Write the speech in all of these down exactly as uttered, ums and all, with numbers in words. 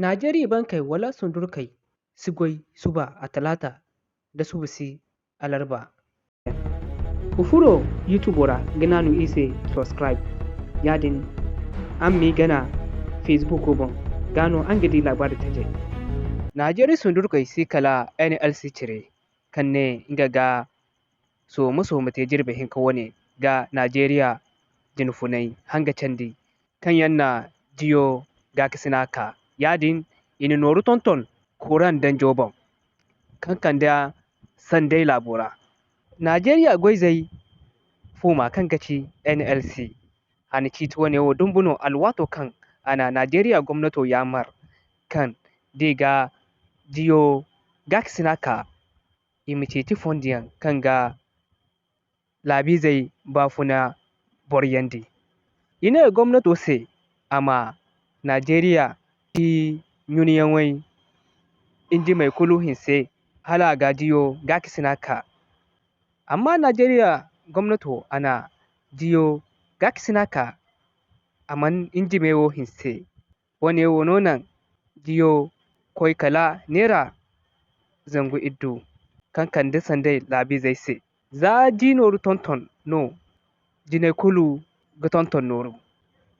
Najeriya bankey wala sundurkey si goy suba atalaata nda suba si alarba. Ga furo YouTube ra ga naanu i se subscribe. Yaadin araŋ m'i gana Facebook boŋ, gaa no araŋ ga di laabaari tajey. Najeriya sundurkey si kala N L C cire kaŋ ne nga ga sooma-sooma te jirbi hinka wane ga Najeriya jinfunay hanga candi kaŋ yaŋ na jiyo gaakasina ka. Yaadin i na nooru tonton kuraŋ danjo boŋ kaŋ kande sanday laabo ra. Najeriya goyzey fuuma kaŋ ga ci N L C a na ciiti wane wo dumbu no alwaato kaŋ a na Najeriya gomnato yaamar kaŋ da i ga jiyo gaakasina ka i ma ceeci fondiyaŋ kaŋ ga laabiizey baafuna boroyandi. I ne gomnato se a ma Najeriya ci ɲunayaŋey injimey kulu hinse hala a ga jiyo gaakasina ka. Amma Najeriya gomnato a na jiyo gaakasina ka a mana injimey wo hinse. Wane wo no naŋ jiyo koy kala neera zangu iddu kaŋ kande sanday laabiizey se. Za ji nooru tonton no jinay kulu ga tonton nooru.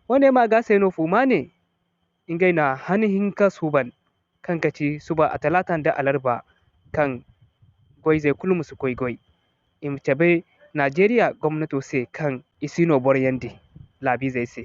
Wane ma ga se no fuuma ne ngey na han hinka suuban kaŋ ga ci suba atalaata nda alarba kaŋ goyzey kulu ma si koy goy. I ma cabe Najeriya gomnato se kaŋ i si no boroyandi laabiizey se.